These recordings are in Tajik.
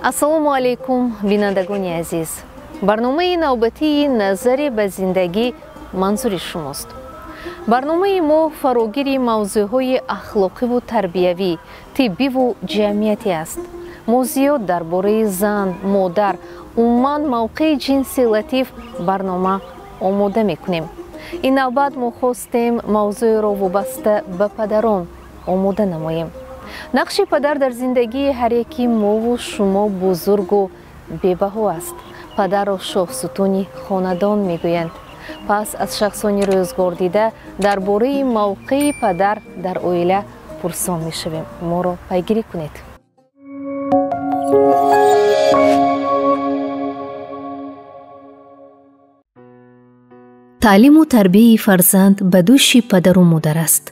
Ассалому алайкум, бинандагони азиз. Барномаи навбатии назаре ба зиндагӣ манзури шумост. Барномаи мо фарогири мавзӯъҳои ахлоқиву тарбиявӣ, тиббиву ҷамъиятӣ аст. Мо зиёд дар бораи зан, модар, умуман мавқеи ҷинси латиф барнома омода мекунем. Ин навбат мо хостем мавзӯеро вобаста ба падарон омода намоем. Нақши падар дар зиндагии ҳар яки мову шумо бузургу бебаҳо аст. Падарро шоҳсутуни хонадон мегӯянд. Пас аз шахсони рӯзгордида дар бораи мавқеи падар дар оила пурсон мешавем. Моро пайгирӣ кунед. Таълиму тарбияи фарзанд ба дӯши падару модар аст.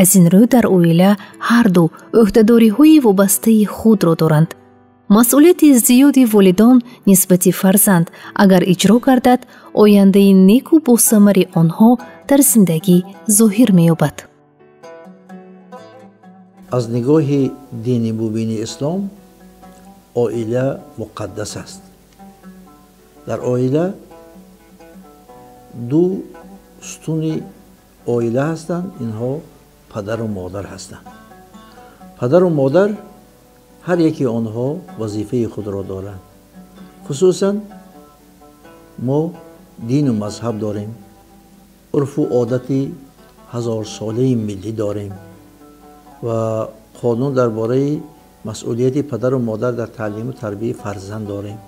Аз ин рӯ дар оила ҳарду ӯҳдадориҳои вобастаи худро доранд. Масъулияти зиёди волидон нисбати фарзанд агар иҷро гардад, ояндаи неку босамари онҳо дар зиндагӣ зоҳир меёбад. Аз нигоҳи дини мубини ислом оила муқаддас аст. Дар оила ду сутуни оила ҳастанд, инҳо падару модар ҳастанд. Падару модар ҳар яки онҳо вазифаи худро доранд. Хусусан мо дину мазҳаб дорем, урфу одати ҳазорсолаи миллӣ дорем ва қонун дар бораи масъулияти падару модар дар таълиму тарбияи фарзанд дорем.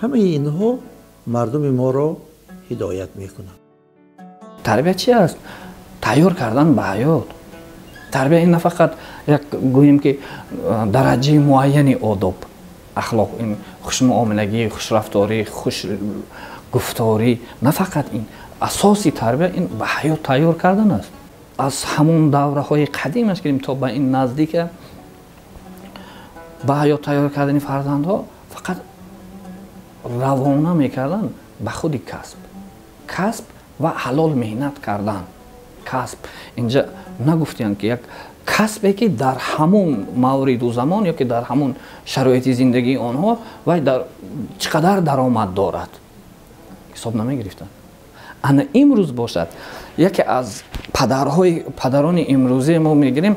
Ҳамаи инҳо мардуми моро ҳидоят мекунанд. Тарбия чи аст? Тайёр кардан ба ҳаёт. Тарбия ин на фақат як гӯем ки дараҷаи муайяни одоб, ахлоқ, ин хушмуомилагӣ, хушрафторӣ, хушгуфторӣ, на фақат ин. Асоси тарбия ин ба ҳаёт тайёр кардан аст. Аз ҳамон давраҳои қадимаш гирем то ба ин наздика ба ҳаёт тайёр кардани фарзандҳо фақат равона мекарданд ба худи касб. Касб ва ҳалол меҳнат кардан. Касб инҷа нагуфтиянд ки як касбе ки дар ҳамон мавриду замон ё ки дар ҳамон шароити зиндагии онҳо вай дар чӣ қадар даромад дорад ҳисоб намегирифтанд. Ана имрӯз бошад яке аз падарони имрӯзии мо мегирем,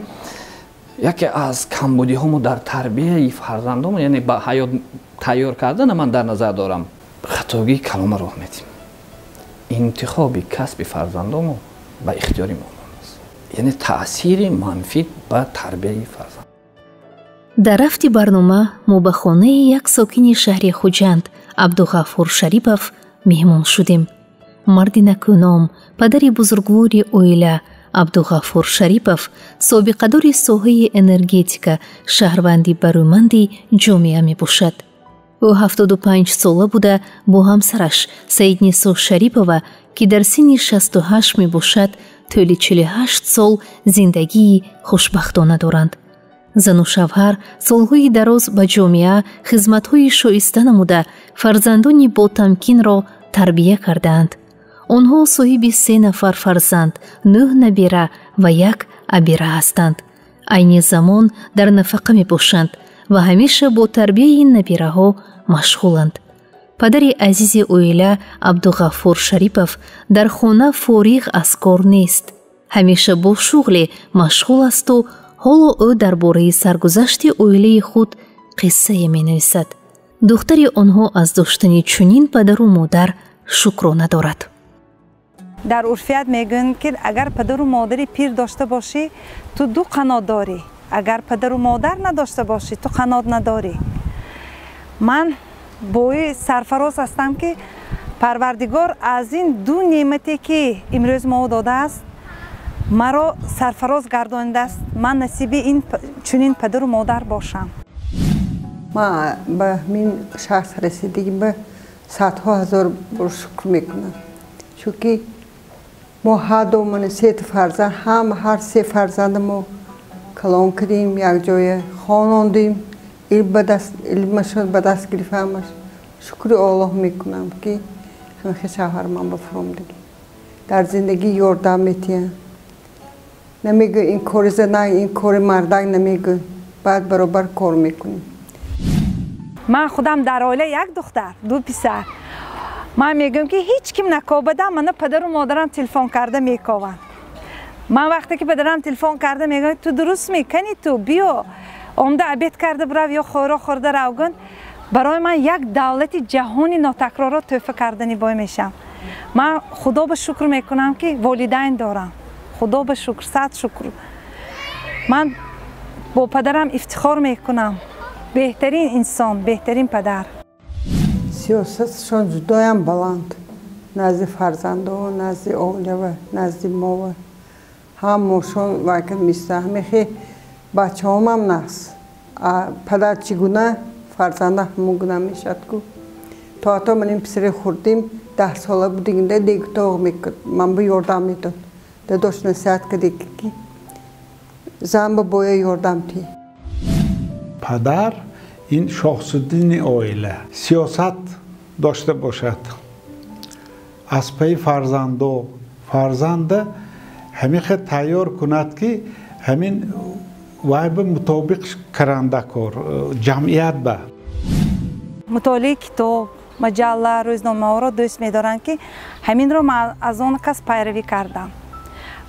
яке аз камбудиҳо мо дар тарбияи фарзандон, яъне ба ҳаёт тайёр кардана ман дар назар дорам, хатогии калома роҳ медиҳем. Интихоби касби фарзандонмо ба ихтиёри мо аст, яъне таъсири манфӣ ба тарбияи фарзанд. Дар рафти барнома мо ба хонаи як сокини шаҳри Хуҷанд Абдуғафур Шарипов меҳмон шудем. Марди накӯном, падари бузургвори оила Абдуғафур Шарипов собиқадори соҳаи энергетика, шаҳрванди барӯманди ҷомеа мебошад. Ӯ 75 сола буда бо ҳамсараш Саиднисо Шарипова, ки дар синни 68 мебошад, тӯли 48 сол зиндагии хушбахтона доранд. Зану шавҳар солҳои дароз ба ҷомеа хизматҳои шоиста намуда, фарзандони ботамкинро тарбия кардаанд. Онҳо соҳиби 3 нафар фарзанд, 9 набира ва 1 абира ҳастанд. Айни замон дар нафақа мебошанд ва ҳамеша бо тарбияи набираҳо машғуланд. Падари азизи оила Абдуғафур Шарипов дар хона фориғ аз кор нест. Ҳамеша бо шуғле машғул асту ҳоло ӯ дар бораи саргузашти оилаи худ қиссае менависад. Духтари онҳо аз доштани чунин падару модар шукрона дорад. Дар урфият мегӯянд, ки агар падару модари пир дошта бошӣ, ту ду қанот дорӣ. Агар падару модар надошта бошӣ, ту қанот надорӣ. Ман бои сарфароз ҳастам, ки Парвардигор аз ин ду неъмате, ки имрӯз мо додааст, маро сарфароз гардонидааст. Ман насиби ин чунин падару модар бошам. Ман ба ҳамин шахс расидагӣ ба садҳо ҳазор бор шукр мекунам, чунки мо ҳар думона се фарзанд, ҳам ҳар се фарзанди мо калон кардем, якҷоя хонондем, илмашон ба даст гирифт ҳамаш. Шукри Аллоҳ мекунам, ки ҳамихе шавҳар ман ба фуромдагӣ. Дар зиндагӣ ёрдам метиҳанд. Намегӯ ин кори занак, ин кори мардак намегӯ. Баъд баробар кор мекунем. Ман худам дар оила як духтар, ду писар. Ман мегӯям, ки ҳеҷ ким накобадам, мана падару модарам телефон карда мекованд. Ман вақте ки падарам телефон карда мегӯяд, ту дуруст мекунӣ, ту биё омда обед карда бирав ё хӯрок хӯрда рав гун, барои ман як давлати ҷаҳони нотакрорро тӯҳфа кардани бой мешавам. Ман худо ба шукр мекунам, ки волидайн дорам. Худо ба шукр, сад шукр. Ман бо падарам ифтихор мекунам. Беҳтарин инсон, беҳтарин падар. Сиёсатшон ҷудоям баланд. Назди фарзандо, назди оилава, назди мова. Ҳамошон вайка миста. Ҳамихи бачаҳомам нақс. Падар чӣ гуна, фарзанда ҳамон гуна мешавад ку. То ҳатто ман ин писари хурдим 10 сола будигинда дегутоғ мекард. Ман ба ёрдам медод. Дадош насиҳат кард, ки зан ба боя ёрдам тӣ. Падар ин шоҳсудини оила. Сиёсат дошта бошад. Аз пайи фарзандо, фарзанда ҳамин тайёр кунад, ки ҳамин вай ба мутобиқ каранда кор, ҷамъият ба. Мутолиаи китоб, маҷалла, рӯзномаҳоро дӯст медоранд, ки ҳаминро ман аз он кас пайравӣ кардам.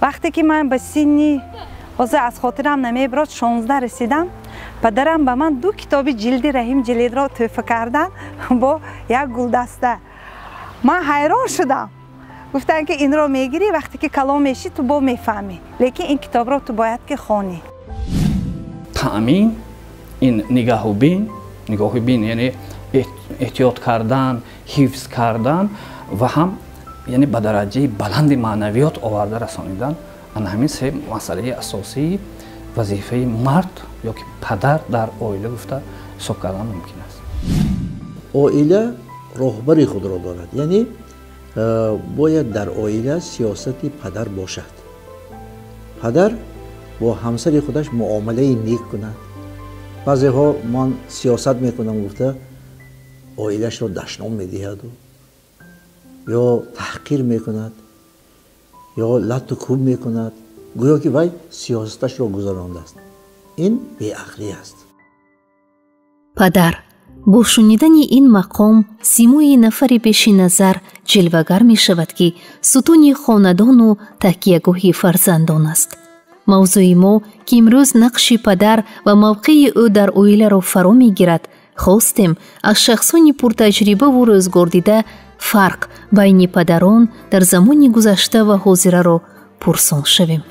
Вақте ки ман ба синни, ҳозир аз хотирам намебарод, 16 расидам, падарам ба ман ду китоби ҷилди Раҳим Ҷалилро тӯҳфа карданд бо як гулдаста. Ман ҳайрон шудам. Гуфтанд, ки инро мегирӣ, вақте ки калон мешӣ, ту бо мефаҳмӣ, лекин ин китобро ту бояд ки хонӣ. Таъмин ин нигаҳубин, нигаҳубин яъне эҳтиёт кардан, ҳифз кардан ва ҳам яъне ба дараҷаи баланди маънавиёт оварда расонидан. Ана ҳамин се масъалаи асосии вазифаи мард ё ки падар дар оила гуфта ҳисоб кардан мумкин аст. Оила роҳбари худро дорад, яъне бояд дар оила сиёсати падар бошад. Падар бо ҳамсари худаш муомилаи нек кунад. Баъзеҳо ман сиёсат мекунам гуфта оилашро дашном медиҳаду ё таҳқир мекунад, ё латту кӯб мекунад, гӯё ки вай сиёсаташро гузарондааст. Ин беақлӣ аст. Падар бо шунидани ин мақом симои нафари пеши назар ҷилвагар мешавад, ки сутуни хонадону такягоҳи фарзандон аст. Мавзӯи мо, ки имрӯз нақши падар ва мавқеи ӯ дар оиларо фаро мегирад, хостем аз шахсони пуртаҷрибаву рӯзгордида фарқ байни падарон дар замони гузашта ва ҳозираро пурсон шавем.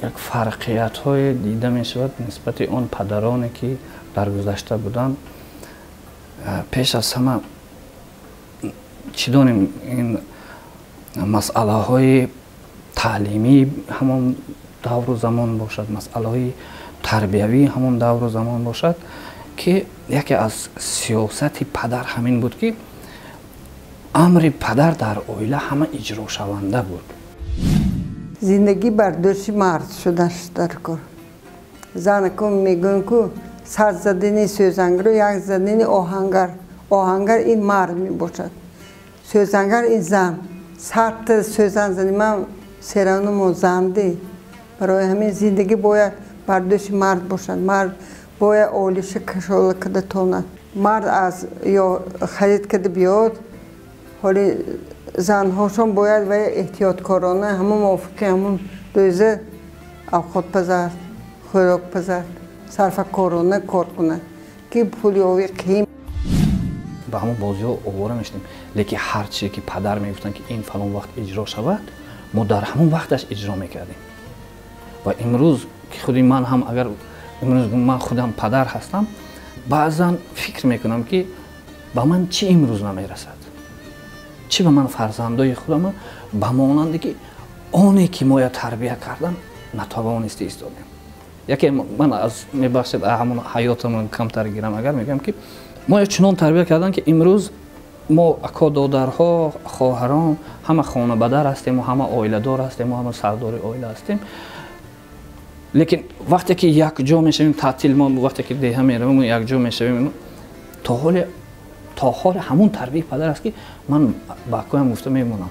Як фарқиятҳое дида мешавад нисбати он падароне, ки дар гузашта буданд. Пеш аз ҳама чӣ донем, ин масъалаҳои таълимии ҳамон давру замон бошад, масъалаҳои тарбиявии ҳамон давру замон бошад, ки яке аз сиёсати падар ҳамин буд, ки амри падар дар оила ҳама иҷрошаванда буд. Зиндагӣ бар дӯши мард шудаш дар кор. Занако мегӯянд ку сад задани сӯзангару як задани оҳангар. Оҳангар ин мард мебошад, сӯзангар ин зан. Садта сӯзан зани ман серанумо занди. Барои ҳамин зиндагӣ бояд бар дӯши мард бошад. Мард бояд оилаша кашола карда тонад. Мард аз ё харид карда биёд, ҳоли занҳошон бояд вай эҳтиёткорона ҳамон мувофиқи ҳамон рӯза авқот пазад, хӯрок пазад, сарфакорона кор кунад, ки пул ёвӣ қиин. Ба ҳамон бозиҳо овора мешудем, лекин ҳар чизе ки падар мегуфтанд, ки ин фалон вақт иҷро шавад, мо дар ҳамон вақташ иҷро мекардем. Ва имрӯз ки худи ман ҳам, агар имрӯз ман худам падар ҳастам, баъзан фикр мекунам, ки ба ман чӣ имрӯз намерасад, чӣ ба ман фарзандои худама ба монанде ки оне ки моя тарбия кардан натавонисте истодем. Яке ман аз мебахшед, ҳамон ҳаётамон камтар гирам, агар мегӯям, ки моя чунон тарбия кардан, ки имрӯз мо ако, додарҳо, хоҳарон ҳама хонабадар ҳастему ҳама оиладор ҳастему ҳама сардори оила ҳастем. Лекин вақте ки якҷо мешавем, таътил мо вақте ки деҳа меравем, якҷо мешавем, то ҳоле ҳамон тарбияи падар аст, ки ман ба акоям гуфта мемонам,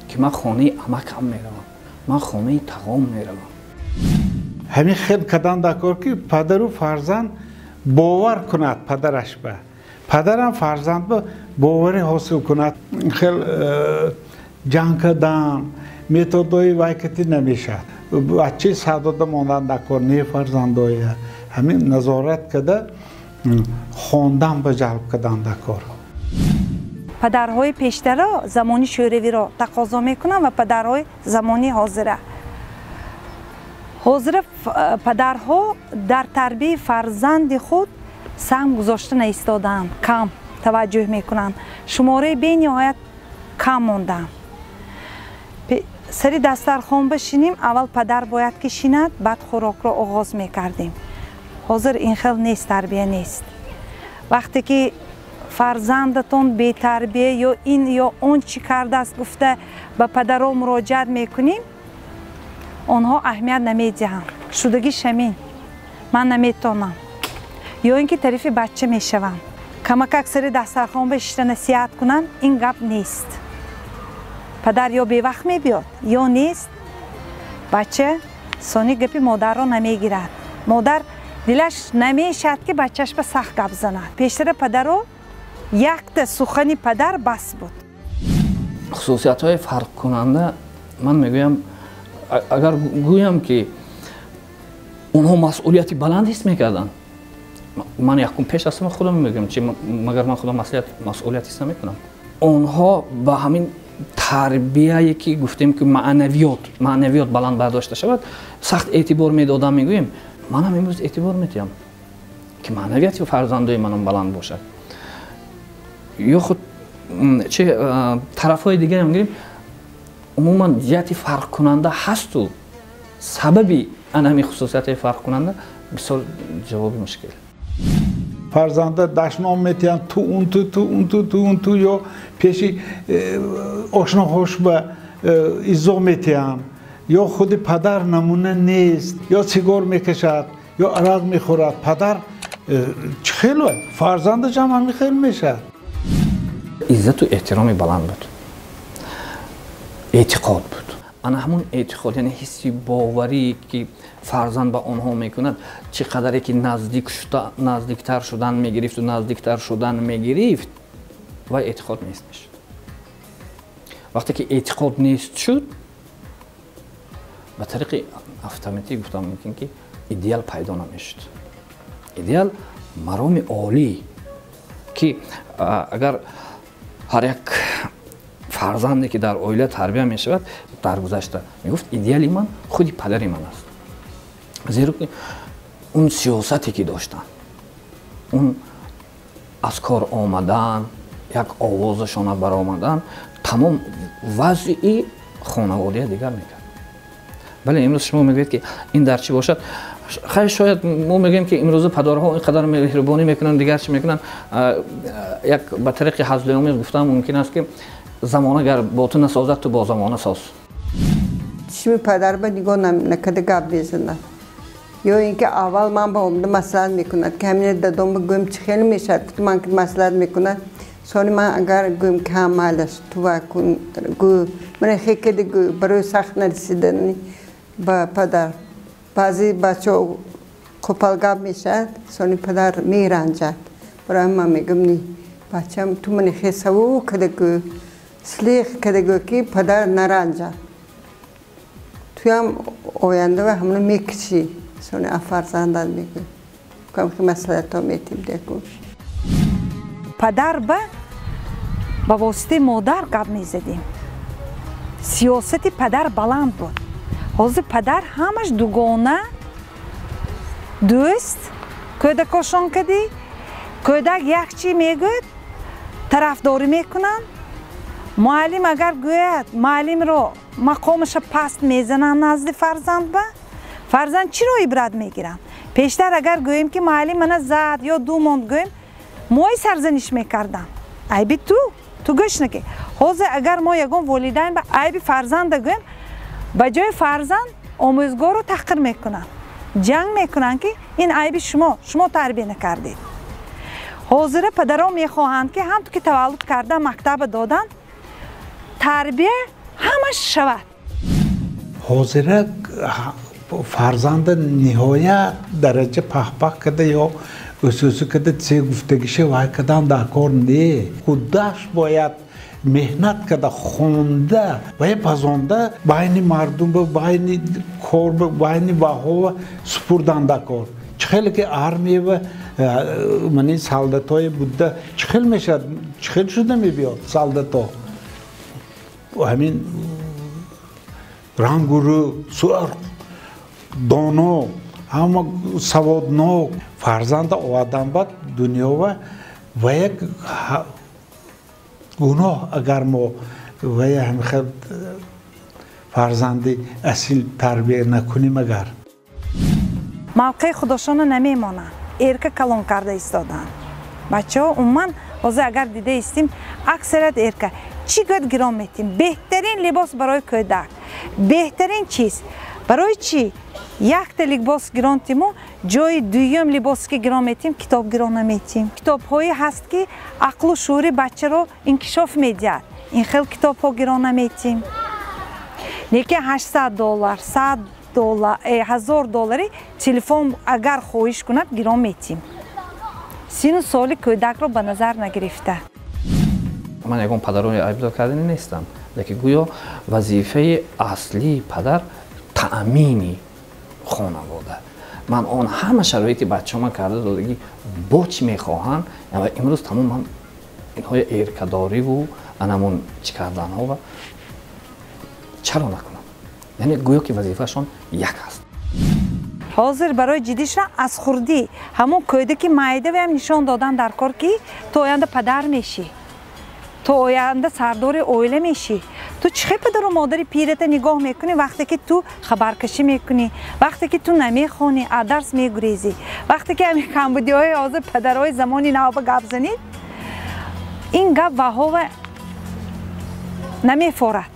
ки ман хонаи амакам меравам, ман хонаи тағом меравам. Ҳамин хел кардан дар кор, ки падару фарзанд Бовар кунад падараш ба. Падарам фарзанд ба боварӣ ҳосил кунад. Хел ҷанг кардан, методҳои вайкатӣ намешавад. Бачаи садода мондан дар кор не фарзандоя. Ҳамин назорат карда хондан ба ҷалб кардан дар кор. Падарҳои пештаро замони шӯравиро тақозо мекунанд ва падарҳои замони ҳозира. Ҳозира падарҳо дар тарбияи фарзанди худ саҳм гузошта наистодаанд, кам таваҷҷӯҳ мекунанд, шумораи бениҳоят кам мондаанд. Сари дастархон бишинем, аввал падар бояд ки шинад, баъд хӯрокро оғоз мекардем. Ҳозир ин хел нест, тарбия нест. Вақте ки фарзандатон бетарбия ё ин ё он чӣ кардааст гуфта ба падаро муроҷиат мекунем, онҳо аҳамият намедиҳанд. Шудагиш ҳамин, ман наметонам. Ё ин ки тарифи бача мешавам. Камакак сари дастархон бишишта насиҳат кунам, ин гап нест. Падар ё бевақт мебиёд, ё нест. Бача сони гапи модарро намегирад. Модар дилаш намешавад ки бачаш ба сахт гап занад. Пештара падаро якта сухани падар бас буд. Хусусиятҳои фарқкунанда ман мегӯям, агар гӯям ки онҳо масъулияти баланд ҳис мекарданд, ман якум пеш аз ҳама худам мегӯям, чи магар ман худам масъулият ҳис намекунам. Онҳо ба ҳамин тарбияе ки гуфтем ки маънавиёт баланд бардошта шавад, сахт эътибор медодам, мегӯем. Манам имрӯз эътибор медиҳам ки маънавияти фарзандои манам баланд бошад. Ё худ чи тарафҳои дигарам гирем, умуман ҷиҳати фарқкунанда ҳасту сабаби ана ҳамин хусусияти фарқкунанда бисёр ҷавоби мушкил. Фарзанда дашном метиҳанд, ту он ту, ту он ту, ту он ту, ё пеши ошноҳош ба иззо метиҳанд, ё худи падар намуна нест, ё сигор мекашад, ё арақ мехӯрад. Падар чӣ хел фарзандаш ҳам ҳамин хел мешавад. Иззату эҳтироми баланд буд, эътиқод буд. Ана ҳамун эътиқод, яъне ҳисси боварӣ ки фарзанд ба онҳо мекунад, чӣ қадаре ки наздиктар шудан мегирифту наздиктар шудан мегирифт, вай эътиқод нест мешуд. Вақте ки эътиқод нест шуд, ба тариқи автоматӣ гуфтам мумкин ки идеал пайдо намешуд. Идеал мароми олӣ ки агар ҳар як фарзанде ки дар оила тарбия мешавад, дар гузашта мегуфт идеали ман худи падари ман аст. Зеро ки он сиёсате ки доштанд, он аз кор омадан, як овозашона баромадан, тамом вазъи хонаводия дигар мекард. Бале, имрӯз шумо мегӯед ки ин дар чӣ бошад? Хайр, шояд мо мегӯем ки имрӯза падарҳо ин қадар меҳрубонӣ мекунанд, дигар чӣ мекунанд. Як ба тариқи ҳазлиомез гуфтан мумкин аст ки замона гар бо ту насозад, ту бо замона соз. Чишми падар ба нигоҳ накарда гап мезанад. Ё ин ки аввал ман ба омада маслиҳат мекунад, ки ҳамин дадом бигӯем чӣ хеле мешавад, гуфт ман ки маслиҳат мекунад. Сони ман агар гӯем ки ҳа майлаш, ту вай кун, гӯ, мана хе кади гӯ, барои сахт нарасидани ба падар. Баъзе бачаҳо қопалгап мешавад, сони падар меранҷад. Барои ман мегӯям ни, бачам ту мана хе саву када гӯ, слех када гӯ ки падар наранҷад. Туям оянда ва ҳамона мекушӣ. Сони фарзандат мегӯ. Кам ки маслиҳатҳо метим декун. Падар ба воситаи модар гап мезадем. Сиёсати падар баланд буд. Ҳозир падар ҳамаш дугона, дӯст, кӯдакошон кадӣ, кӯдак як чӣ мегӯяд, тарафдорӣ мекунанд. Муаллим агар гӯяд, муаллимро мақомаша паст мезананд назди фарзанд ба, фарзанд чиро ибрат мегиранд? Пештар агар гӯем ки муаллим мана зад ё ду монд гӯем, мои сарзаниш мекарданд. Айби ту, ту гӯш накӣ. Ҳозир агар мо ягон волидайн ба айби фарзанда гӯем, ба ҷои фарзанд омӯзгорро таҳқир мекунанд, ҷанг мекунанд ки ин айби шумо, шумо тарбия накардед. Ҳозира падарон мехоҳанд ки ҳамту ки таваллуд кардан, мактаба додан, тарбия ҳамаш шавад. Ҳозира Фарзанда ниҳоят дараҷа пахпах карда ё ӯсӯсӣ карда се гуфтагиша вай кардан дар кор не. Худаш бояд меҳнат карда, хонда ва пазонда байни мардум, байни кор, байни ваҳова супурдан дар кор. Чӣ хеле ки армия ва мани солдатҳое буда, чӣ хел мешавад, чӣ хел шуда мебиёд солдатҳо? Ҳамин рангу рӯ, сурх, доно, ҳама саводнок. Фарзанда овардан баъд дунёва ва як гуноҳ, агар мо ва ҳамихел фарзанди асил тарбия накунем. Агар мавқеи худошона намемонанд, эрка калон карда истоданд бачаҳо. Умуман ҳозир агар дида истем, аксарият эрка. Чӣ гӯяд гирон метим? Беҳтарин либос барои кӯдак, беҳтарин чиз. Барои чӣ якта либос гирон тиму, ҷои дуюм либосе ки гирон метим, китоб гирон наметим? Китобҳое ҳаст, ки ақлу шуури бачаро инкишоф медиҳад, ин хел китобҳо гирон наметим. Лекин $800, $100, $1000 телефон агар хоҳиш кунад, гирон метим, сину соли кӯдакро ба назар нагирифта. Ман ягон падарони айбдор кардани нестам, лекин гӯё вазифаи аслии падар таъмини хонавода. Ман он ҳама шароити бачаҳома карда додагӣ, бо чӣ мехоҳанд, ва имрӯз тамоман инҳои эркадориву анамон чӣ карданҳо ва чаро накунам? Яъне гӯё ки вазифаашон як аст. Ҳозир барои ҷиддиша аз хурдӣ ҳамон кӯдаки майдавиам нишон додан дар кор, ки ту оянда падар мешӣ, ту оянда сардори оила мешӣ. Ту чӣ хел падару модари пирата нигоҳ мекунӣ, вақте ки ту хабаркашӣ мекунӣ, вақте ки ту намехонӣ, аз дарс мегурезӣ, вақте ки ҳамин камбудиҳои ҳозир падарҳои замони навба гап занед, ин гап ваҳова намефорад,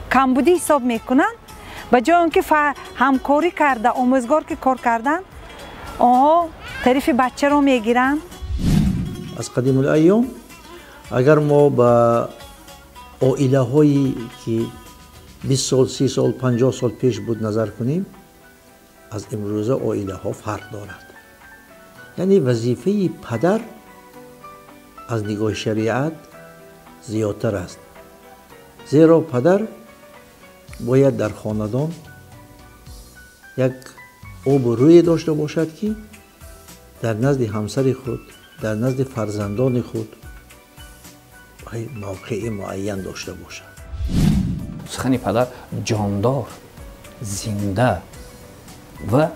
камбудӣ ҳисоб мекунанд. Ба ҷои он ки ҳамкорӣ карда, омӯзгор ки кор карданд, онҳо тарифи бачаро мегиранд. Аз қадимулайём агар мо ба оилаҳое ки 20 сол, 30 сол, 50 сол пеш буд назар кунем, аз имрӯза оилаҳо фарқ дорад. Яъне вазифаи падар аз нигоҳи шариат зиёдтар аст, зеро падар бояд дар хонадон як обу рӯе дошта бошад, ки дар назди ҳамсари худ, дар назди фарзандони худ мавқеи муайян дошта бошад. Сухани падар ҷондор, зинда ва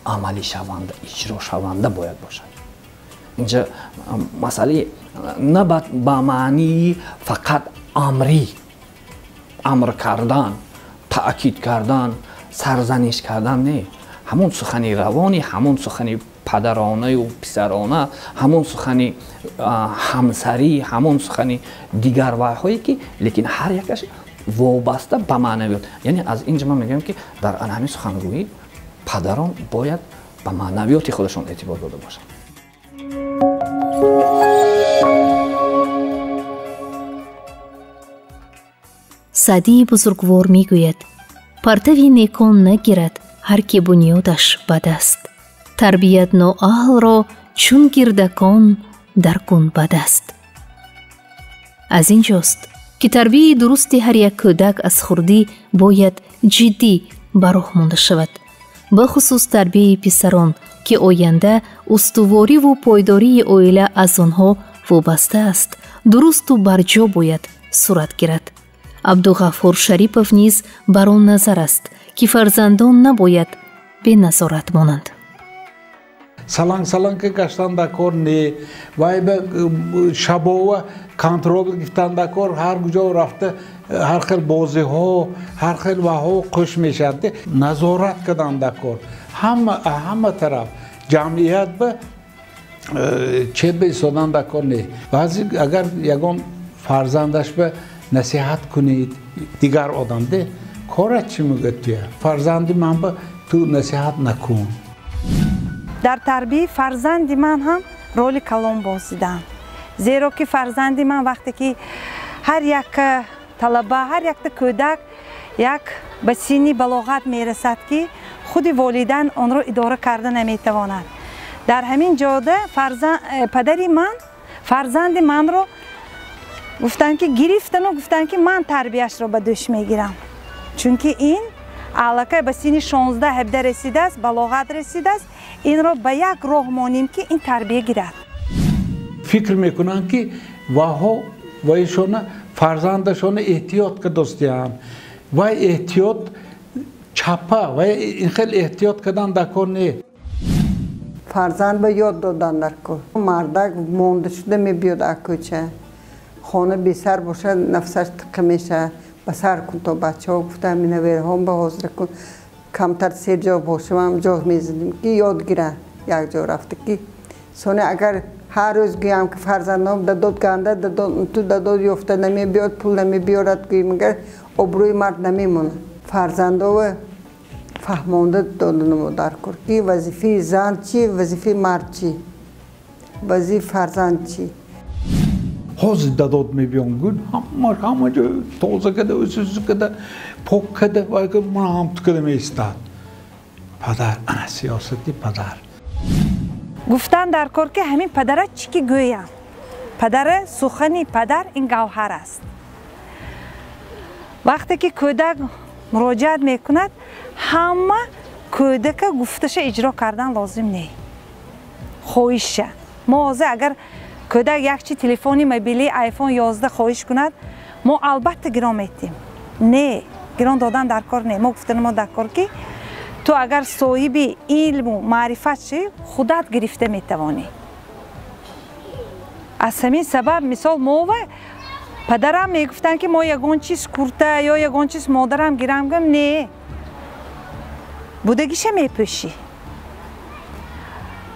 амалишаванда, иҷрошаванда бояд бошад. Инҷа масъалаи на ба маънии фақат амрӣ, амр кардан, таъкид кардан, сарзаниш кардан не. Ҳамон сухани равонӣ, ҳамон сухани падаронаю писарона, ҳамон сухани ҳамсарӣ, ҳамон сухани дигар вайҳое ки, лекин ҳар якаш вобаста ба маънавиёт. Яъне аз инҷа ман мегӯям, ки дар ҳамин сухангӯӣ падарон бояд ба маънавиёти худашон эътибор дода бошанд. Саъдии бузургвор мегӯяд: партави некон нагирад ҳар ки бунёдаш бад аст, тарбият ноаҳлро чун гирдакон дар гунбад аст. Аз ин ҷост, ки тарбияи дурусти ҳар як кӯдак аз хурдӣ бояд ҷиддӣ ба роҳ монда шавад, бахусус тарбияи писарон, ки оянда устувориву пойдории оила аз онҳо вобаста аст, дурусту барҷо бояд сурат гирад. Абдуғаффор Шарипов низ бар он назар аст, ки фарзандон набояд беназорат монанд. Саланг саланг гаштан дар кор не, вай ба шабова контрол гирифтан дар кор. Ҳар куҷо рафта, ҳар хел бозиҳо, ҳар хел ваҳо қӯш мешавад. Назорат кардан дар кор ҳама тараф, ҷамъият ба чет ба истодан дар кор не. Баъзе агар ягон фарзандаш ба насиҳат кунед, дигар одам де корат чӣ мегӯяд туя? Фарзанди ман ба ту насиҳат накун. Дар тарбияи фарзанди ман ҳам роли калон бозидам, зеро ки фарзанди ман вақте ки ҳар як талаба, ҳар якта кӯдак як ба синни балоғат мерасад, ки Худи волидайн онро идора карда наметавонад. Дар ҳамин ҷода падари ман фарзанди манро гуфтанд, ки гирифтану гуфтанд, ки ман тарбияшро ба дӯш мегирам, чунки ин аллакай ба синни 16-17 расидааст, балоғат расидааст, инро ба як роҳ монем, ки ин тарбия гирад. Фикр мекунанд, ки ваҳо вайшона фарзандашона эҳтиёт кардостиянд. Вай эҳтиёт чапа, вай ин хел эҳтиёт кардан дар кор не. Фарзанд ба ёд додан дар кор. Мардак монда шуда мебиёд аз кӯча, хона бесар бошад, нафсаш тиққа мешавад. Ба сар кун то бачаҳо, гуфта минаверҳом ба ҳозира кун, камтар серҷо бошам, ҷо мезанем, ки ёд гиранд якҷо рафта. Ки соне агар ҳар рӯз гӯям, ки фарзандом дадод ганда, дадод ту, дадод ёфта намебиёд, пул намебиёрад, гӯем, агар обрӯи мард намемонад. Фарзандова фаҳмонда доданамо дар кор, ки вазифаи зан чӣ, вазифаи мард чӣ, вазифаи фарзанд чӣ. Ҳозир дадод мебиём, гӯ ҳама ҳама ҷо тоза када, усусу када, пок када, вай мана ҳам ту када меистад. Падар, ана сиёсати падар. Гуфтан дар кор, ки ҳамин падара чӣ ки гӯям, падара сухани падар ин гавҳар аст. Вақте ки кӯдак муроҷиат мекунад, ҳама кӯдака гуфташа иҷро кардан лозим не, хоҳиша. Мо ҳозир агар кӯдак як чи телефони мобилии айфон 11 хоҳиш кунад, мо албатта гирон метем. Не, гирон додан дар кор не. Мо гуфтанамо дар кор, ки ту агар соҳиби илму маърифат шавӣ, худат гирифта метавонӣ. Аз ҳамин сабаб, мисол, мова падарам мегуфтанд, ки мо ягон чиз курта ё ягон чиз модарам гирам, гӯм не, будагиша мепӯшӣ,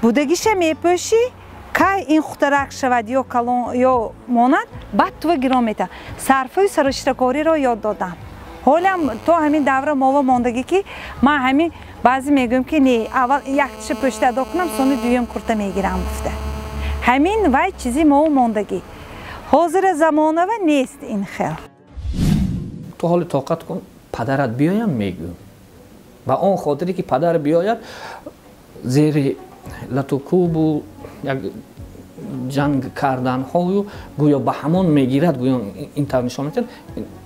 будагиша мепӯшӣ, кай ин хутарак шавад ё калон ё монад, баъд тува гирон метавон. Сарфаю сариштакориро ёд додам. Ҳолям то ҳамин давра мова мондагӣ, ки ман ҳамин баъзе мегӯям, ки не, аввал яктиша пӯшта адо кунам, сони дуюм курта мегирам, гуфта. Ҳамин вай чизи мова мондагӣ. Ҳозира замонава нест ин хел. Ту ҳоли тоқат кун, падарат биёям, мегӯм. Ба он хотире ки падар биёяд, зери латукубу як ҷанг карданҳою гӯё ба ҳамон мегирад, гӯё ин тавр нишон медиҳад,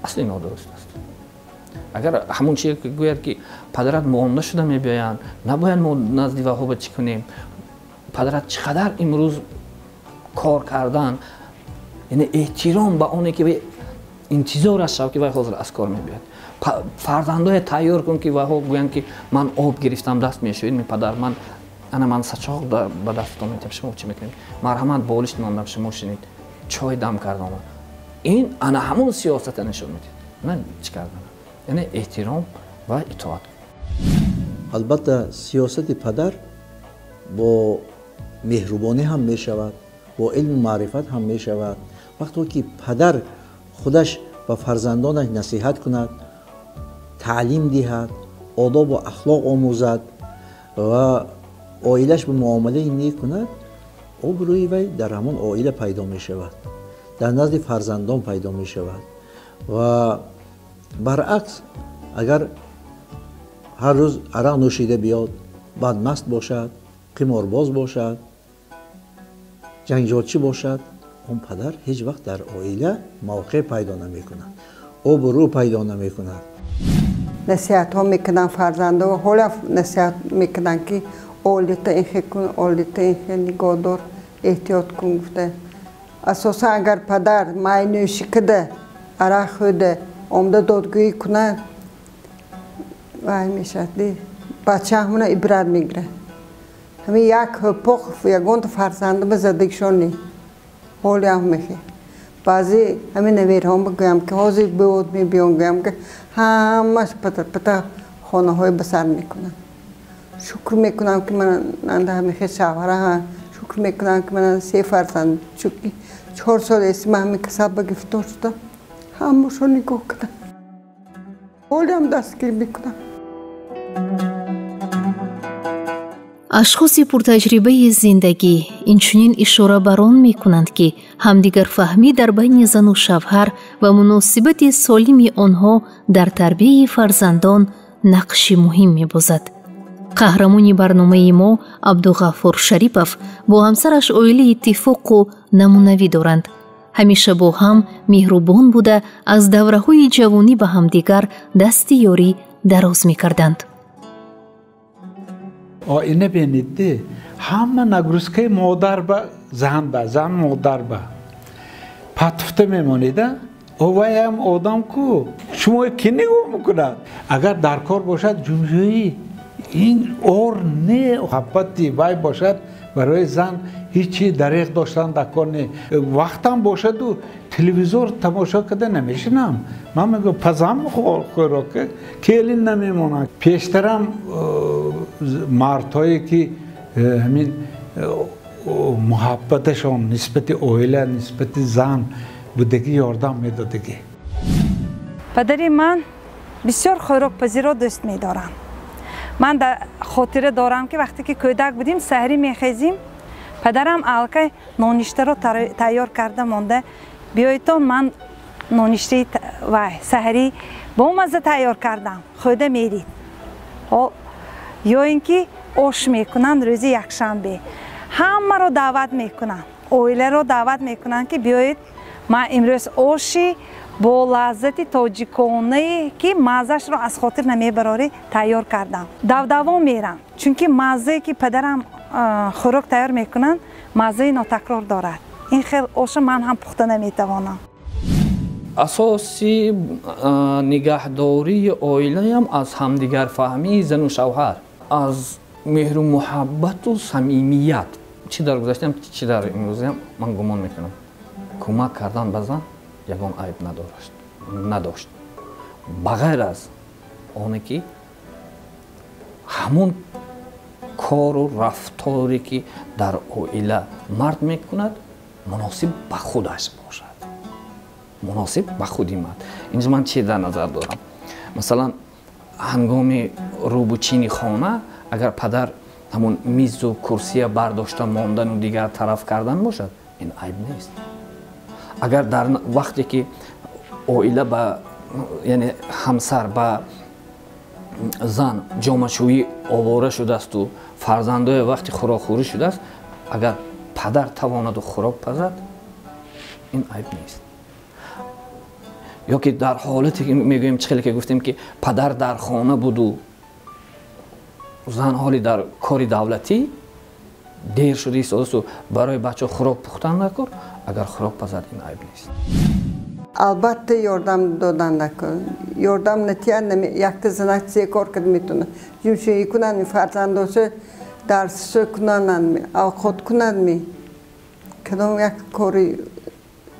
асли нодуруст аст. Агар ҳамон чизе гӯяд, ки падарат монда шуда мебиёянд, набояд мо назди ваҳоба чӣ кунем, падарат чӣ қадар имрӯз кор кардан, яъне эҳтиром ба оне ки интизор аст шав, ки вай ҳозир аз кор мебиёяд. Фарзандое тайёр кун, ки вайҳо гӯянд, ки ман об гирифтам, даст мешӯед, ми падар, ман ана ман сачоқ ба дастатон метиҳам, шумо чӣ мекунед, марҳамат, болишт мондам, шумо шинед, чой дам кардам. Ин ана ҳамон сиёсата нишон медиҳад, на чӣ кардан, яъне эҳтиром ва итоат. Албатта, сиёсати падар бо меҳрубонӣ ҳам мешавад, бо илму маърифат ҳам мешавад. Вақте ки падар худаш ба фарзандонаш насиҳат кунад, таълим диҳад, одобу ахлоқ омӯзад ва оилаш ба муомилаи нек кунад, обрӯи вай дар ҳамон оила пайдо мешавад, дар назди фарзандон пайдо мешавад. Ва баръакс, агар ҳар рӯз арақ нӯшида биёд, бадмаст бошад, қиморбоз бошад, ҷанҷолчӣ бошад, он падар ҳеҷ вақт дар оила мавқеъ пайдо намекунад, обрӯ пайдо намекунад. Насиҳатҳо мекунанд фарзандо, ҳола насиҳат мекунанд, ки олита инхе кун, олита инхе нигоҳ дор, эҳтиёт кун, гуфта. Асосан агар падар майнӯшӣ кида, арақ хӯрда омда додгӯӣ кунад, вай мешавад, бача ҳамона ибрат мегирад. Ҳамин як ҳупоқ ягонта фарзандама задагишон не, ҳолиам мехе. Баъзе ҳамин наверҳом бигӯям, ки ҳозир биёд, мебиём, гӯям, ки ҳамаш пата хонаҳои ба сар мекунанд. Шукр мекунам, ки ман анда ҳамихе шавҳара, шукр мекунам, ки ман се фарзанд, чунки 4 сол эси ман ҳамин касал ба гирифтор шудам, ҳамашон нигоҳ кардам, ҳолиам дастгирӣ мекунам. Ашхоси пуртаҷрибаи зиндагӣ инчунин ишора бар он мекунанд, ки ҳамдигарфаҳмӣ дар байни зану шавҳар ва муносибати солими онҳо дар тарбияи фарзандон нақши муҳим мебозад. Қаҳрамони барномаи мо Абдуғафур Шарипов бо ҳамсараш оилаи иттифоқу намунавӣ доранд. Ҳамеша бо ҳам меҳрубон буда, аз давраҳои ҷавонӣ ба ҳамдигар дасти ёрӣ дароз мекарданд. Оина бинед, ҳама нагрузкаи модар ба зан ба зан модар ба патуфта мемонеда. Оваям одам ку шумо ки нигоҳ мекунад? Агар дар кор бошад ҷумҷӯӣ ин ор не муҳаббати вай бошад барои зан ҳечи дареғ доштан дар кор не. Вақтам бошаду телевизор тамошо карда намешинам. Ман мегӯям пазам хӯрок келин намемонад. Пештарам мардҳое ки ҳамин муҳаббаташон нисбати оила, нисбати зан будагӣ ёрдам медодагӣ. Падари ман бисёр хӯрокпазиро дӯст медорам. Ман дар хотира дорам ки вақте ки кӯдак будем, саҳрӣ мехезим, падарам аллакай ноништаро тайёр карда монда. Биёедтон ман ноништаи вай саҳрӣ бо мазза тайёр кардам, хӯрда мерид. Ё ин ки ош мекунанд рӯзи якшанбе. Ҳамаро даъват мекунанд, оиларо даъват мекунанд ки биёед ман имрӯз оши бо лаззати тоҷиконае ки маззашро аз хотир намебарорӣ тайёр кардам. Давдавон мерам, чунки маззае ки падарам хӯрок тайёр мекунанд, маззаи нотакрор дорад. Ин хел оша ман ҳам пухта наметавонам. Асоси нигаҳдории оилаям аз ҳамдигарфаҳмии зану шавҳар, аз меҳру муҳаббату самимият. Чӣ дар гузаштаам, чӣ дар имрӯзаам, ман гумон мекунам кӯмак кардан ба зан ягон айб надошт. Ба ғайр аз оне ки ҳамон кору рафторе ки дар оила мард мекунад муносиб ба худаш бошад, муносиб ба худи мард. Инҷо ман чӣ дар назар дорам? Масалан, ҳангоми рӯбучини хона агар падар ҳамон мизу курсия бардошта мондану дигар тараф кардан бошад, ин айб нест. Агар дар вақте ки оила ба яъне ҳамсар ба зан ҷомашӯӣ овора шудаасту фарзандое вақти хӯрокхӯрӣ шудааст, агар падар тавонаду хӯрок пазад, ин айб нест. Ё ки дар ҳолате ки мегӯем, чӣ хеле ки гуфтем ки падар дар хона буду зан ҳоли дар кори давлатӣ дер шуда истодасту барои бачаҳо хӯрок пухтан накор, агар хӯрок пазад, ин айб нест. Албатта ёрдам додан накор. Ёрдам натиҳад, якта занак се кор карда метавонад. Ҷумшӯӣ кунанд, фарзандоша дарсшо кунанд, авқот кунанд. Кадом як кори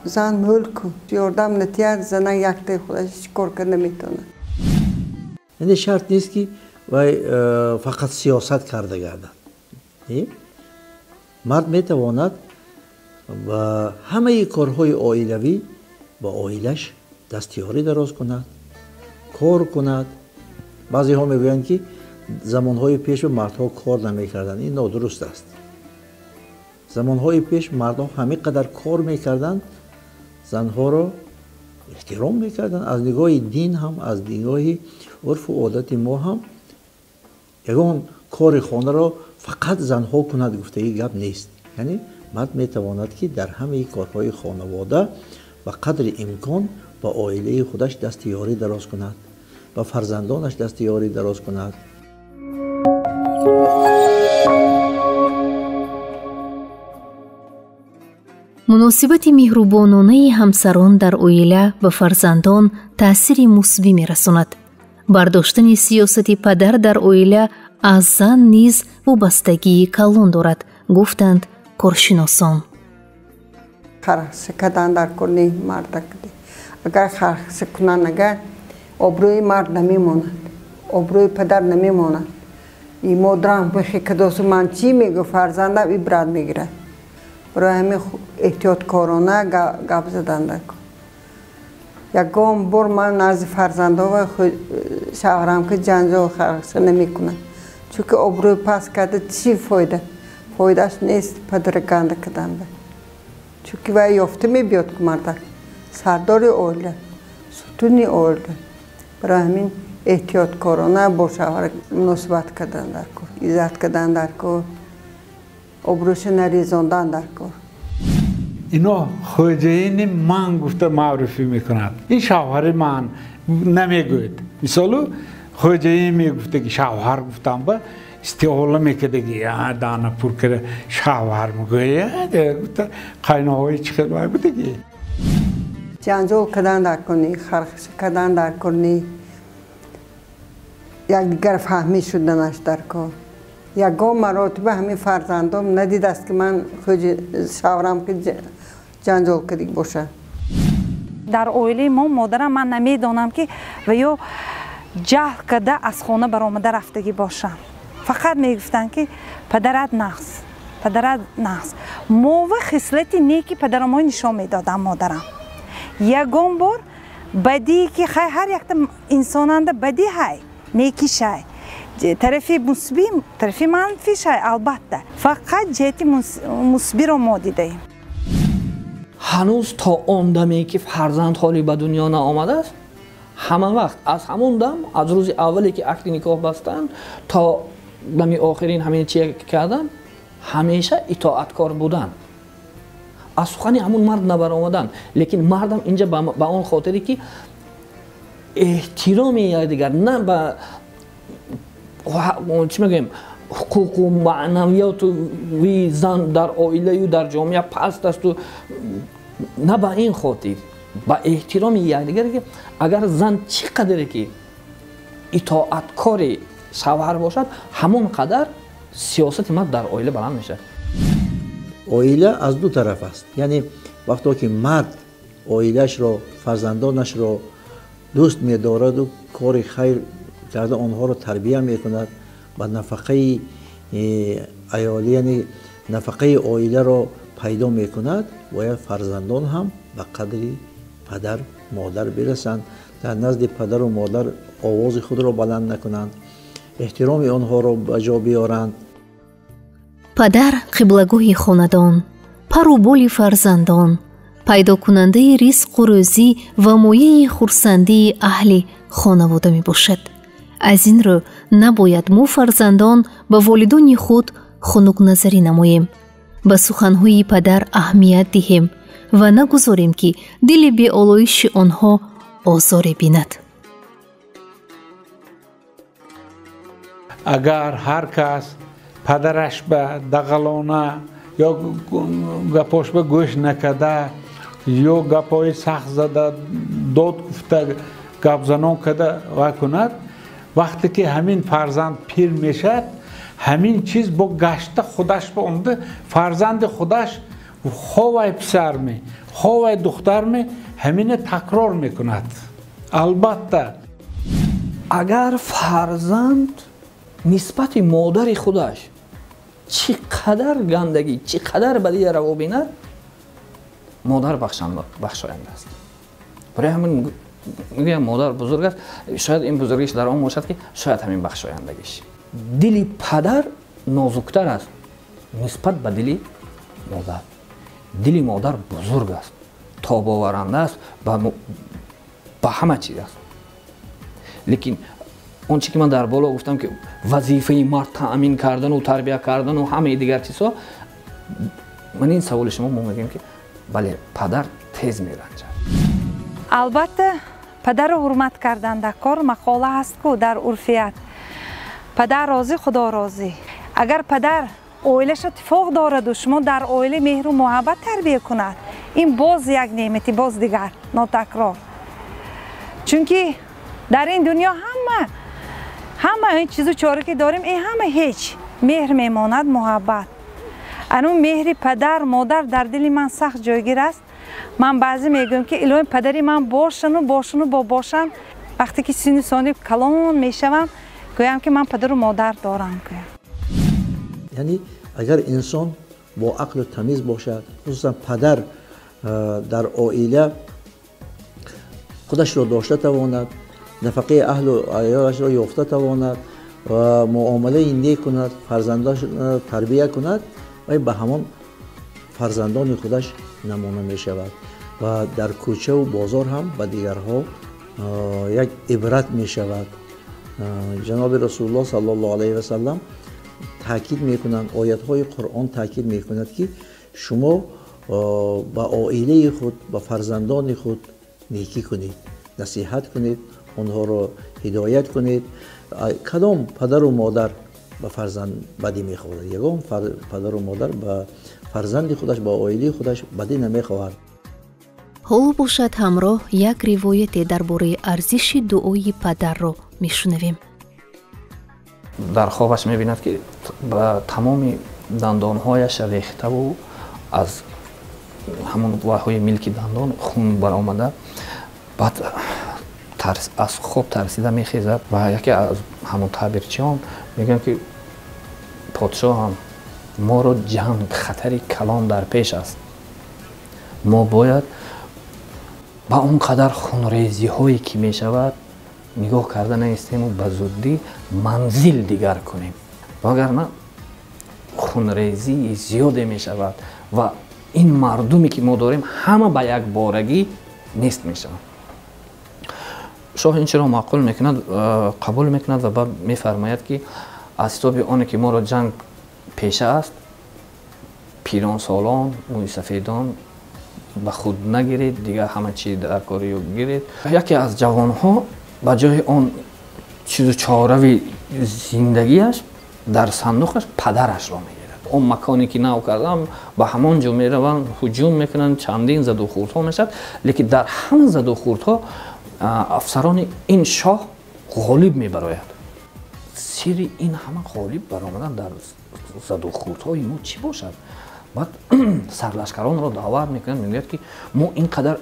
зан мулку. Ёрдам натиҳад, занак якта худаш ҳеҷ кор карда наметавонад. Яъне шарт нест ки вай фақат сиёсат карда гардад. Мард метавонад ба ҳамаи корҳои оилавӣ ба оилаш дастёрӣ дароз кунад, кор кунад. Баъзеҳо мегӯянд ки замонҳои пеш мардҳо кор намекарданд. Ин нодуруст аст. Замонҳои пеш мардҳо ҳамин қадар кор мекарданд, занҳоро эҳтиром мекарданд. Аз нигоҳи дин ҳам, аз нигоҳи урфу одати мо ҳам ягон кори хонаро фақат занҳо кунад гуфтаи гап нест. Яъне мард метавонад ки дар ҳамаи корҳои хонавода ба қадри имкон ба оилаи худаш дасти ёрӣ дароз кунад, ба фарзандонаш дасти ёрӣ дароз кунад. Муносибати меҳрубононаи ҳамсарон дар оила ба фарзандон таъсири мусбӣ мерасонад. Бардоштани сиёсати падар дар оила аз зан низ вобастагии калон дорад, гуфтанд коршиносон. Хархса кардан дар кор не мардак. Агар хархса кунанд, агар обрӯи мард намемонад, обрӯи падар намемонад. И модарам бихе кадосу ман чӣ мегӯ, фарзандам ибрат мегирад. Барои ҳамин эҳтиёткорона гап задан дар кор. Ягон бор ман назди фарзандова шавҳарам ки ҷанҷол хархса намекунам. Чунки обрӯи паст карда чӣ фоида? Фоидааш нест падара ганда кардан. Чунки вай ёфта мебиёд ки мардак сардори оила, сутуни оила. Барои ҳамин Эҳтиёткорона бо шавҳар муносибат кардан дар кор, иззат кардан дар кор, обрӯша нарезондан дар кор. Ино хоҷаини ман гуфта маърифӣ мекунад. Ин шавҳари ман намегӯяд. Мисолу хоҷаин мегуфтаги шавҳар гуфтам ба истиҳола мекардаги дана пур карда шавҳар мегӯяд гуфта қайноҳои чӣ хел вай будаги. Ҷанҷол кардан дар кор ни, хархаша кардан дар кор ни, якдигар фаҳмӣ шуданаш дар кор. Ягон маротиба ҳамин фарзандом надидааст ки ман хоҷи шаврам ки ҷанҷол кардик бошад. Дар оилаи мо модарам ман намедонам ки ва ё ҷаҳл карда аз хона баромада рафтагӣ бошам. Фақат мегуфтанд ки падарат нағз, падарат нағз. Мова хислати неки падарамои нишон медодам модарам. Ягон бор бадие ки хай ҳар якта инсонанда бадӣ ҳай, некишай. Тарафи мусбӣ, тарафи манфишай албатта. Фақат ҷиҳати мусбиро мо дидаем. Ҳанӯз то он даме ки фарзанд ҳоли ба дунё наомадааст, ҳама вақт аз ҳамон дам, аз рӯзи аввале ки акди никоҳ бастанд то дами охирин ҳамин чие кардан, ҳамеша итоаткор будан. Аз сухани ҳамун мард набаромадан. Лекин мардам инҷа ба он хотире ки эҳтироми якдигар на ба чӣ мегӯем ҳуқуқу маънавиёту зан дар оилаю дар ҷомеа паст асту на ба ин хотир, ба эҳтироми якдигаре ки агар зан чӣ қадре ки итоаткори шавҳар бошад, ҳамон қадар сиёсати мард дар оила баланд мешавад. Оила аз ду тараф аст. Яъне вақто ки мард оилаашро, фарзандонашро дӯст медораду кори хайр карда онҳоро тарбия мекунад, ба нафақаи аёлӣ, яъне нафақаи оиларо пайдо мекунад, бояд фарзандон ҳам ба қадри падар модар бирасанд, дар назди падару модар овози худро баланд накунанд, эҳтироми онҳоро ба ҷо биёранд. Падар қиблагоҳи хонадон, пару боли фарзандон, пайдокунандаи ризқу рӯзӣ ва мояи хурсандии аҳли хонавода мебошад. Аз ин рӯ набояд мо фарзандон ба волидони худ хунукназарӣ намоем, ба суханҳои падар аҳамият диҳем ва нагузорем ки дили беолоиши онҳо озоре бинад. Агар ҳар кас падараш ба дағалона ё гапош ба гӯш накарда ё гапҳои сахт зада дод гуфта гапзанон карда ва кунад, вақте ки ҳамин фарзанд пир мешавад, ҳамин чиз бо гашта худаш ба омада фарзанди худаш ховай писарме, ховай духтарме ҳамина такрор мекунад. Албатта агар фарзанд нисбати модари худаш чӣ қадар гандагӣ, чӣ қадар бадия раво бинад, модар бахшоянда аст. Барои ҳамин мегӯям модар бузург аст. Шояд ин бузургиш дар он бошад ки шояд ҳамин бахшояндагиш. Дили падар нозуктар аст нисбат ба дили модар. Дили модар бузург аст, тобоваранда аст, ба ҳама чиз аст. Лекин он чи ки ман дар боло гуфтам ки вазифаи мард таъмин кардану тарбия кардану ҳамаи дигар чизҳо, ман ин саволи шумо мо мегӯем ки бале, падар тез меранҷад. Албатта падарро ҳурмат кардан дар кор мақола ҳаст ку дар урфият. Падар розӣ, Худо розӣ. Агар падар оилаша иттифоқ дораду шумо дар оила меҳру муҳаббат тарбия кунад, ин боз як неъмати боз дигар нотакрор. Чунки дар ин дунё ҳама ин чизу чора ки дорем, ин ҳама ҳеҷ. Меҳр мемонад, муҳаббат. Анун меҳри падар, модар дар дили ман сахт ҷойгир аст. Ман баъзе мегӯям ки илоҳи падари ман бошану бошану бо бошам. Вақте ки синну соли калон мешавам, гӯям ки ман падару модар дорам. Яъне агар инсон бо ақлу тамиз бошад, хусусан падар дар оила худашро дошта тавонад, нафақаи аҳлу аёлашро ёфта тавонад ва муомилаи нек кунад, фарзандашро тарбия кунад, вай ба ҳамон фарзандони худаш намуна мешавад ва дар кӯчаву бозор ҳам ба дигарҳо як ибрат мешавад. Ҷаноби Расулуллоҳ саллаллоҳу алайҳи васаллам таъкид мекунанд, оятҳои Қуръон таъкид мекунад, ки шумо ба оилаи худ, ба фарзандони худ некӣ кунед, насиҳат кунед, онҳоро ҳидоят кунед. Кадом падару модар ба фарзанд бадӣ мехоҳад? Ягон падару модар ба фарзанди худаш, ба оилаи худаш бадӣ намехоҳад. Ҳоло бошад ҳамроҳ як ривояте дар бораи арзиши дуои падарро мешунавем. Дар хобаш мебинад, ки ба тамоми дандонҳояш рехтаву аз ҳамон ваҳои милки дандон хун баромада. Баъд аз хоб тарсида мехезад ва яке аз ҳамон таъбирчиён мегӯянд, ки подшоҳам, моро ҷанг, хатари калон дар пеш аст, мо бояд ба он қадар хунрезиҳое ки мешавад нигоҳ карда наистему ба зуддӣ манзил дигар кунем, вагарна хунрезии зиёде мешавад ва ин мардуме ки мо дорем ҳама ба якборагӣ нест мешаванд. Шоҳ ин чиро маъқул мекунад, қабул мекунад ва баъд мефармояд, ки аз ҳисоби оне ки моро ҷанг пеша аст, пиронсолон, мӯйсафедон ба худ нагиред, дигар ҳама чи дар кори гиред. Яке аз ҷавонҳо ба ҷои он чизу чорави зиндагиаш дар сандуқаш падарашро мегирад. Он маконе ки нав кардам, ба ҳамон ҷо мераванд, ҳуҷум мекунанд, чандин задухӯрдҳо мешавад, лекин дар ҳама задухӯрдҳо афсарони ин шоҳ ғолиб мебарояд. Сирри ин ҳама ғолиб баромадан дар задухӯрдҳои мо чӣ бошад? Баъд сарлашкаронро даъват мекунанд, мегӯяд, ки мо ин қадар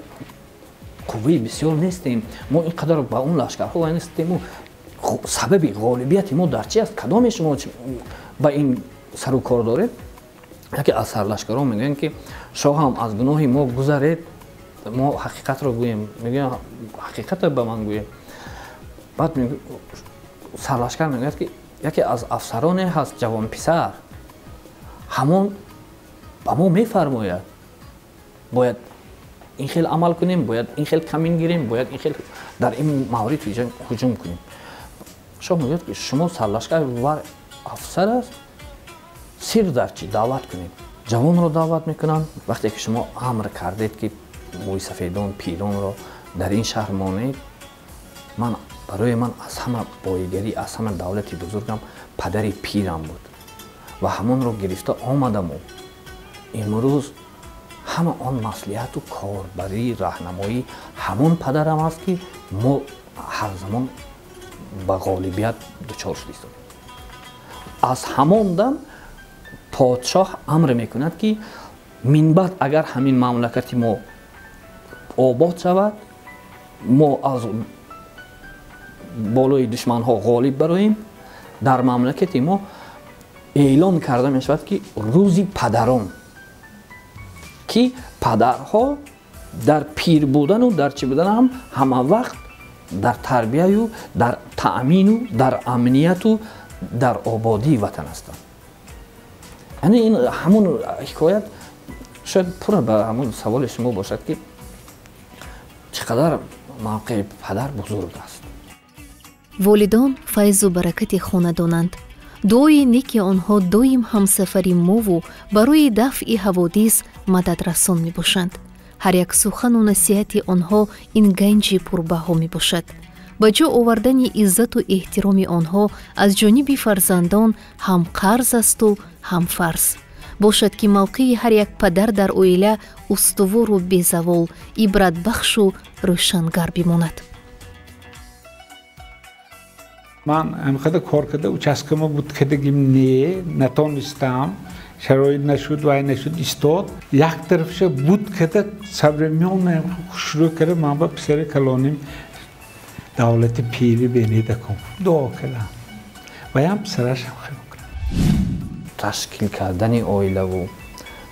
қувваи бисёр нестем, мо ин қадар ба он лашкарҳо нестему, сабаби ғолибияти мо дар чи аст? Кадоме шумо ба ин сару кор доред? Яке аз сарлашкарон мегӯянд, ки шоҳам, аз гуноҳи мо гузаред, мо ҳақиқатро гӯем. Мегӯям, ҳақиқатро ба ман гӯем. Баъд сарлашкар мегӯяд, ки яке аз афсароне ҳаст, ҷавонписар, ҳамон ба мо мефармояд, бояд ин хел амал кунем, бояд ин хел камин гирем, бояд ин хел дар ин маврид ҳуҷум кунем. Шоҳ мегӯяд, ки шумо сарлашкар ва афсар аст, сир дар чӣ? Даъват кунем. Ҷавонро даъват мекунанд. Вақте ки шумо амр кардед, ки мӯйсафедон, пиронро дар ин шаҳр монед, ман барои ман аз ҳама боигарӣ, аз ҳама давлати бузургам падари пирам буд ва ҳамонро гирифта омадаму имрӯз ҳама он маслиҳату корбарии раҳнамоӣ ҳамон падарам аст, ки мо ҳар замон ба ғолибият дучор шуда истодем. Аз ҳамон дам подшоҳ амр мекунад, ки минбаъд агар ҳамин мамлакати мо обод шавад, мо аз болои душманҳо ғолиб бароем, дар мамлакати мо эълон карда мешавад, ки рӯзи падарон, ки падарҳо дар пир будану дар чӣ будан ҳам ҳама вақт дар тарбияю дар таъмину дар амнияту дар ободии ватан ҳастанд. Яъне ин ҳамон ҳикоят шояд пурра ба ҳамон саволи шумо бошад, ки чӣ қадар мавқеи падар бузург аст. Волидон файзу баракати хонадонанд. Дуои неки онҳо доим ҳамсафари мову барои дафъи ҳаводис мададрасон мебошанд. Ҳар як сухану насиҳати онҳо ин ганҷи пурбаҳо мебошад. Ба ҷо овардани иззату эҳтироми онҳо аз ҷониби фарзандон ҳам қарз асту ҳам фарз. Бошад, ки мавқеи ҳар як падар дар оила устувору безавол, ибратбахшу рӯшангар бимонад. Ман ҳамқадар кор карда, участкама буд кардагим, не, натонистам, шароит нашуд, вай нашуд, истод. Як тарафша буд карда, современно хушрӯ карда, ман ба писари калоним давлати пири бенедакун дуо кардам, ваям писарашам хел. Ташкил кардани оилаву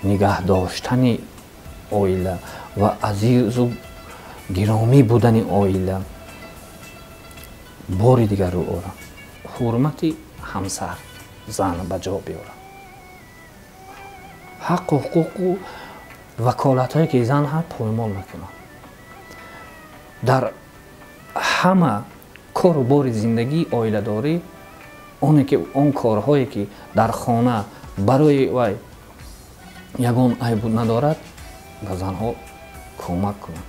нигаҳ доштани оила ва азизу гиромӣ будани оила бори дигар рӯ орам, ҳурмати ҳамсар, зан ба ҷо биёрам, ҳаққу ҳуқуқу ваколатҳое ки зан ҳаст поймол накунам, дар ҳама Кору бори зиндагии оиладорӣ, оне ки он корҳое ки дар хона барои вай ягон айбу надорад, ба занҳо кӯмак кунанд.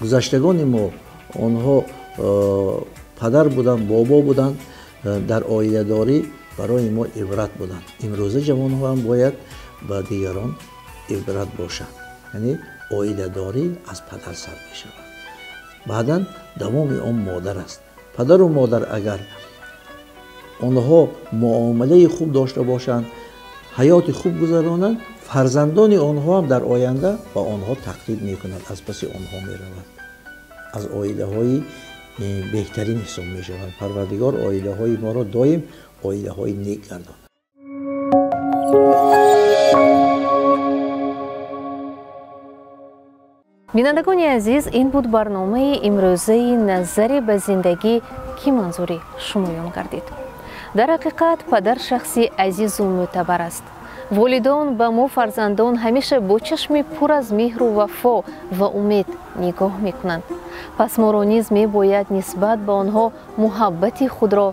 Гузаштагони мо онҳо падар буданд, бобо буданд, дар оиладорӣ барои мо ибрат буданд. Имрӯза ҷавонҳо ҳам бояд ба дигарон ибрат бошанд. Яъне оиладорӣ аз падар сар мешавад, баъдан давоми он модар аст. Падару модар агар онҳо муомилаи хуб дошта бошанд, ҳаёти хуб гузаронанд, фарзандони онҳо ҳам дар оянда ба онҳо тақлид мекунанд, аз паси онҳо мераванд, аз оилаҳои беҳтарин ҳисоб мешаванд. Парвардигор оилаҳои моро доим оилаҳои нек гардонад. Бинандагони азиз, ин буд барномаи имрӯзаи назаре ба зиндагӣ, ки манзури шумоён гардид. Дар ҳақиқат падар шахси азизу мӯътабар аст. Волидон ба мо фарзандон ҳамеша бо чашми пур аз меҳру вафо ва умед нигоҳ мекунанд. Пас моро низ мебояд нисбат ба онҳо муҳаббати худро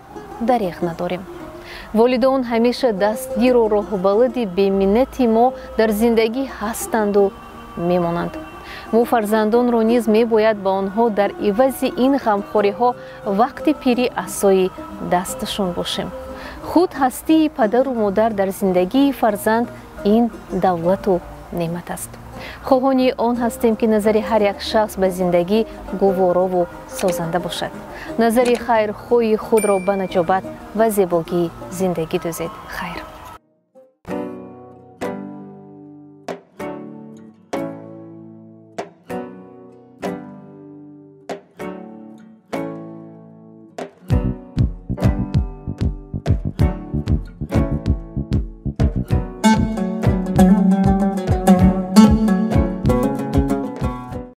дареғ надорем. Волидон ҳамеша дастгиру роҳбалади беминнати мо дар зиндагӣ ҳастанду мемонанд. Мо фарзандонро низ мебояд ба онҳо дар ивази ин ғамхориҳо вақти пирӣ асои дасташон бошем. Худ ҳастии падару модар дар зиндагии фарзанд ин давлату неъмат аст. Хоҳони он ҳастем, ки назари ҳар як шахс ба зиндагӣ гуворову созанда бошад. Назари хайрхоҳи худро ба наҷобат ва зебогии зиндагӣ дӯзед. Хайр.